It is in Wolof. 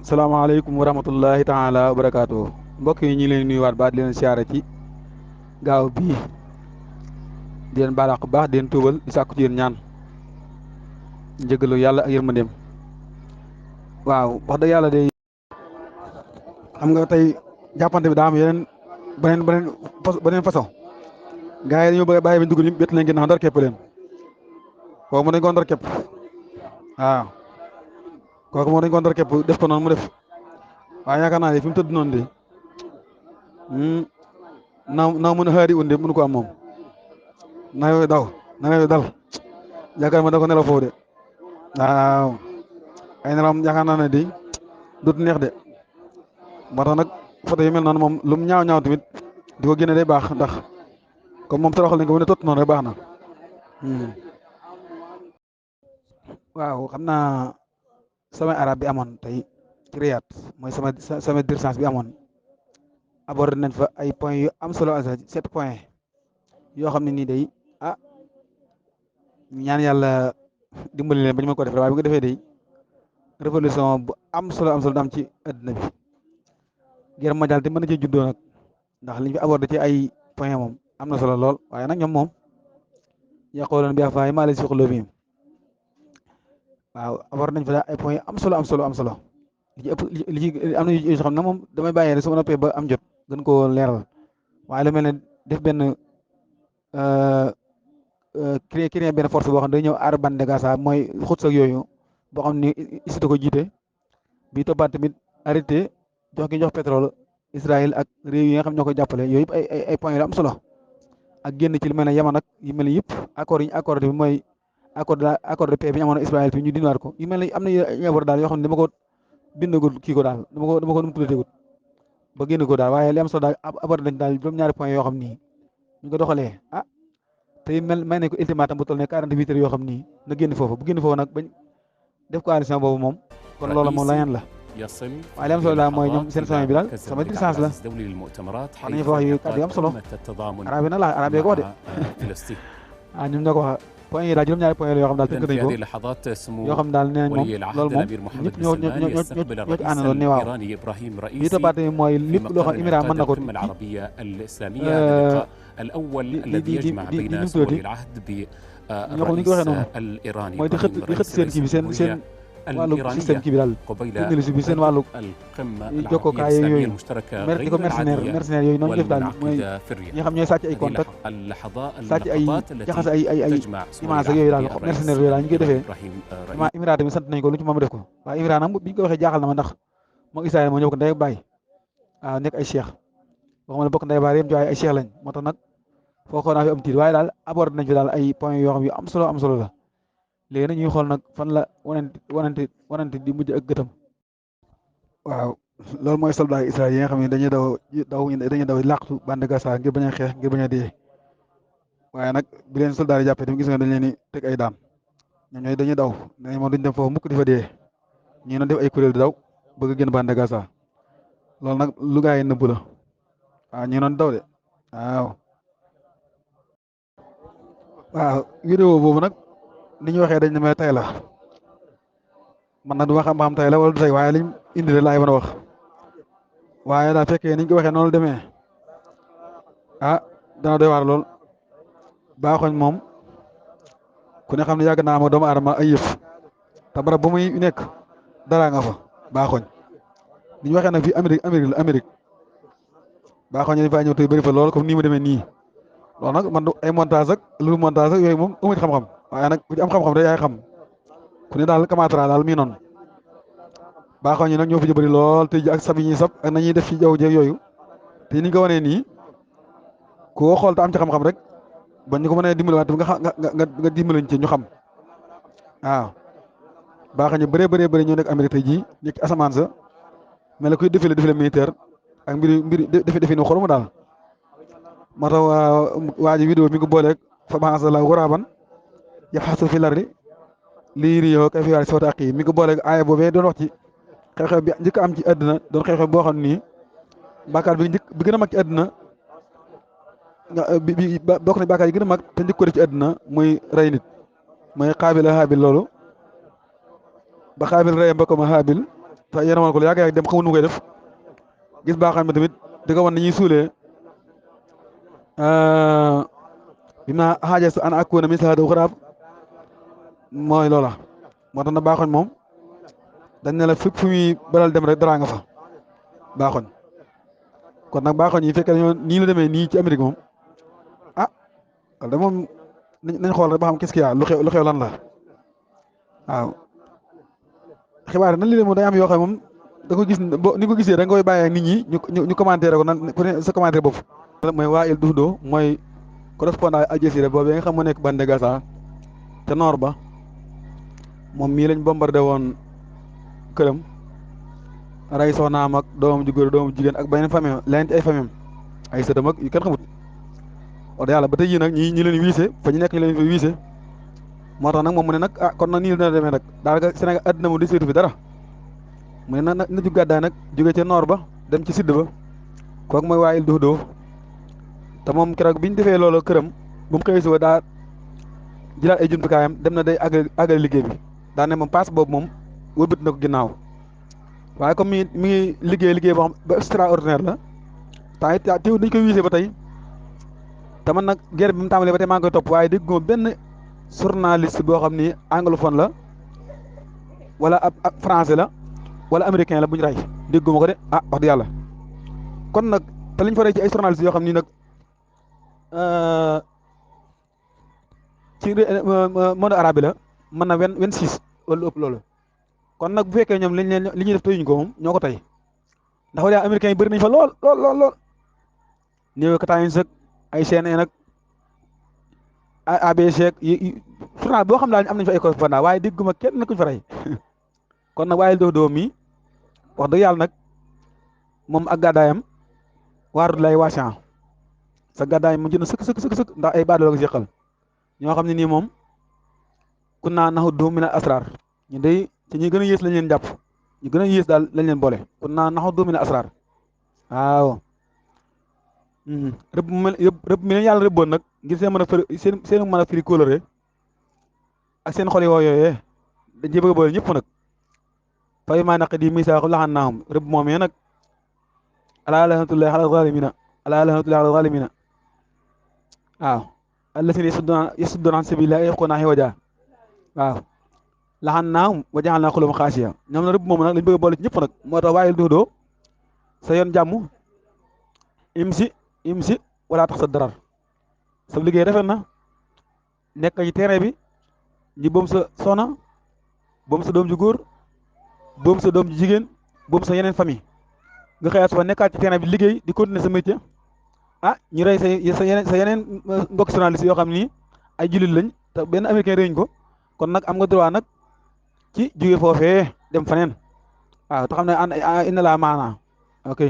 salaamaaleykum wa rahmatullahi taala wa barakaatu mbokk yi ñu leen nuyuwaat baax di leen siyaare ci gaaw bii di leen baalaq baax di leen tuubal di sàkku ci yéen ñaan njëgalu yàlla ak yërmandeem. waaw wax dëgg yàlla day xam nga tey jàppante bi daa am yeneen beneen façon gars yi dañoo bëgg a bàyyi ba ñu dugg ñu bett leen ginnaaw ndar képp leen kooku mu dañ ko ndar képp waaw kooku moo dañ ko ndar képp def ko noonu mu def waaye yaakaar naa ne fi mu tëdd noonu de naaw mën a xaari unde mënu ko am moom nawet daw nawet dal yaakaar ma da ko nelaw foofu de waaw ay nelaw yaakaar naa ne de dut neex de moo tax nag photo yi mel noonu moom lu mu ñaaw ñaaw tamit di ko génne day baax ndax comme moom toroxal nañ ko mu ne tot noonu rek baax na. waaw xam naa samay arab bi amoon tey ci Riyad mooy sama dirigence bi amoon abordé nañ fa ay points yu am solo 7 points yoo xam ne nii day ñaan yàlla dimbali leen ba ñu mën ko def waaye bu ko defee day révolution bu am solo da am ci àddina bi guerre mondiale te mën na ci juddoo nag ndax liñ fi abordé ci ay points moom am na solo lool waaye nag ñoom moom yaquluuna bi afwaahihim maa laysa fii quluubihim waaw abordé nañ fa ay points am solo li ci ëpp li ci am na yoo xam ne moom damay bàyyee rek su ma noppee ba am jot gën koo leeral waaye lu mel ne def benn créer benn force boo xam ne day ñëw aar bande de Gaza mooy xut ak yooyu boo xam ne Égypte ko jiite bi toppaat tamit arrêté jox pétrole Israël ak réew yi nga xam ñoo koy jàppale yooyu yëpp ay points yu am solo ak génn ci lu mel ne Yaman ak yu mel ne yëpp accord yi ñu accordé bi mooy accord de paix bi ñu amoon Israël fi ñu dindiwaat ko yu mel ne am na yu daal yoo xam ne dama ko bindagul kii ko daal dama ko nu mu tuddateegul ba génn ko daal waaye li am solo daal abordé nañ daal juróom-ñaari points yoo xam ni ñu ko doxalee te may nañ ko ultimatum bu toll ne 48 heures yoo xam ni na génn foofu bu génn foofu nag bañ def coalition boobu moom kon loola moom la ñaan la waaye li am solo daal mooy ñoom seen sommet bi daal sama licence la wax nañu fa wax yu kàddu yu am solo arab yi nag la arab yi ko wax de ñoom ñoo ko wax point yi daal juróom-ñaari point yoo xam daal tënk nañ ko yoo xam daal nee nañ moom loolu moom ñëpp ñoo ci àndaloon ne waaw li toppaat mooy lépp loo xam émirat mën na ko di nu mu tuddati ñoo xam ni ñu ko waxee noonu mooy di xët seen kii bi seen wàllu système kii bi daal technologie bi seen wàllu jokkookaay yooyu di ko mercenaire yooyu noonu def daal mooy ñi xam ñooy sàcc ay contact sàcc ay jaxase ay image ak yooyu daal mercenaire yooyu daal ñu koy defee émirat tamit sant nañ ko lu ci moom def ko waaye émirat nag bi ñu ko waxee jaaxal na ma ndax moom Israël moo ñëw ko ndey ak bàyyi waaw nekk ay cheikh waxuma ne bokk ndey baay yëpp ci waaye ay cheikh lañ moo tax nag foo xoo naa fi am tiit waaye daal abordé nañ fi daal ay points yoo xam yu am solo la léegi nag ñuy xool nag fan la wanante di mujj ak gëtam. waaw loolu mooy soldat Israël yi nga xam ne dañuy daw làqtu bande Gaza ngir bañ a xeex ngir bañ a dee waaye nag bi leen soldat yi jàppee tamit gis nga dañ leen di teg ay daan ñoom ñooy dañuy daw dañuy moom duñ dem foofu mukk di fa dee ñu doon def ay kuréel di daw bëgg a génn bande Gaza loolu nag lu gaa yi nëbbu la waaw ñu doon daw de waaw vidéo boobu nag ni ñu waxee dañ ne may tay la man nag du ma xam tay la wala du tay waaye liñ indi la laay mën a wax waaye daa fekkee niñ ko waxee noonu la demee dana doy waar lool baaxoñ moom ku ne xam ne yàgg naa am doomu aadama ay yëf te barab bu muy nekk dara nga fa baaxoñ ni ñu waxee nag fii Amérique baaxoñ dañ faa ñëw tey bëri fa lool comme nii mu demee nii loolu nag man ay montage ak lu montage ak yooyu moom amuñ xam-xam waaye nag ku ci am xam-xam day yaay xam ku ne daal Kamatra daal mii noonu baaxoo ñu nag ñoo fi bëri lool te ak sab yi ñuy sab ak nañuy def ci jaww jeeg yooyu te ni nga ko wanee nii koo xool te am ci xam-xam rek ba ñu ko mënee dimbaliwaat nga dimbaliñ ci ñu xam waaw baaxoo ñu bëree ñoo nekk Amérique tey jii nekk asamaan sa mel ne kuy défilé militaire ak mbiri defi ni xoromu daal moo tax waa ji vidéo mi ngi booleeg fa ba'atha Allaahu ghuraaban yabhasu fil ardi liyuriyahu kayfa yuwaari sawta axiihi mi ngi booleeg aaya boobee doon wax ci xew-xew bi njëkk am ci àddina doon xew-xew boo xam nii bàkkaar bi gën a mag ci àddina bokk na bàkkaar yi gën a mag te njëkk ko def ci àddina muy rey nit mooy Xaabil ak Haabil loolu ba Xaabil reyee mbokkam Haabil te yéen ko lu yàgg dem xamul nu koy def gis baa xam ne tamit di ko wan ni ñuy suulee bi ma xaaja su an akuna misla do xaraab mooy loola moo tax na baaxoñ moom dañ ne la fépp fu muy balal dem rek dara nga fa baaxoñ kon nag baaxoñ yi fekkee dañoo nii la demee nii ci Amérique moom ah da moom nañ xool rek ba xam qu'est-ce qu'il y a lu xew lan la waaw xibaar nan li de moom day am yoo xam moom da ko gis ni ko gisee da nga koy bàyyee nit ñi ñu commentaire ko nan ku ne sa commentaire bopp mooy Wael Daouda mooy correspondant Al Jazeera boobu nga xam moo nekk bande Gaza te noor ba moom mii lañ bombardé woon këram rey soxnaam ak doomam ju góor doomam jigéen ak beneen famille leneen ci ay famille ay sëtam ak yu kenn xamut wax yàlla ba tey jii nag ñi leen wiise fa ñu nekk ñu leen fa wiise moo tax nag moom mu ne nag ah kon nag nii la dina demee nag daanaka Sénégal àddina mu di seetu fi dara mu ne na ju gàddaay nag jóge ca noor ba dem ci sud ba kooku mooy Wael Daouda te moom keroog bi ñu defee loolu këram bu mu xëyee suba daa jëlaat ay jumtukaayam dem na day àggal liggéey bi daa ne moom paas boobu moom wëlbati na ko ginnaaw waaye comme mi ngi liggéey boo xam ba extraordinaire la temps it teewul dañ koy wiise ba tey te man nag guerre bi mu tàmbalee ba tey maa ngi koy topp waaye dégguma benn journaliste boo xam ni anglophone la wala ab français la wala américain la bu ñu rey dégguma ko de ah wax dëgg yàlla kon nag te liñ fa rey ci ay journalistes yoo xam ni nag ci monde arabe la mën na 26 wala ëpp loolu kon nag bu fekkee ñoom li ñuy def teyuñ ko moom ñoo ko tey ndax wala américains yi bëri nañ fa lool New York Times ak ay CNN ak ABC ak journal boo xam daal am nañ fa ay correspondant waaye dégguma kenn na kuñ fa rey kon nag Wael Daouda mi wax dëgg yàlla nag moom ak gàddaayam waarut lay waasian sa gàddaay mu jënd sëkk ndax ay baadoo la ko seqal ñoo xam ne nii moom kun naa naxuddu min al asrar ñu day te ñi gën a yées lañ leen jàpp ñu gën a yées daal lañ leen boole kun naa naxuddu min al asrar waaw rëbb mi leen yàlla rëbboon nag ngir seen mën a firi seen mën a firi kóolóore ak seen xol yooyee dañ ci bëgg a boole ñëpp nag fa bimaa naqdihim miisaaqahum la'annaahum rëbb moomee nag alaa la'natullaahi alal zaalimiina alaa la'natullaahi alal zaalimiina waaw allaziina yasudduuna an sabiilillaahi yabghuunahaa iwajaa waaw la'annaahum wa ja'alnaa quluubahum qaasiyah ñoom na rëbb moom nag lañ bëgg a boole ci ñëpp nag moo tax Wael Daouda sa yoon jàmm imsi wala tax sa darar sa liggéey rafet na nekk ci terrain bi ñi boom sa soxna boom sa doom ju góor boom sa doom ju jigéen boom sa yeneen famille nga xëyaat suba nekkaat ci terrain bi liggéey di continuer sa métier ah ñu rey sa yeneen mbokk journaliste yoo xam ni ay jullit lañ te benn américain réuñ ko kon nag am nga droit nag ci jóge foofee dem faneen waaw te xam ne inna laa maanaa ok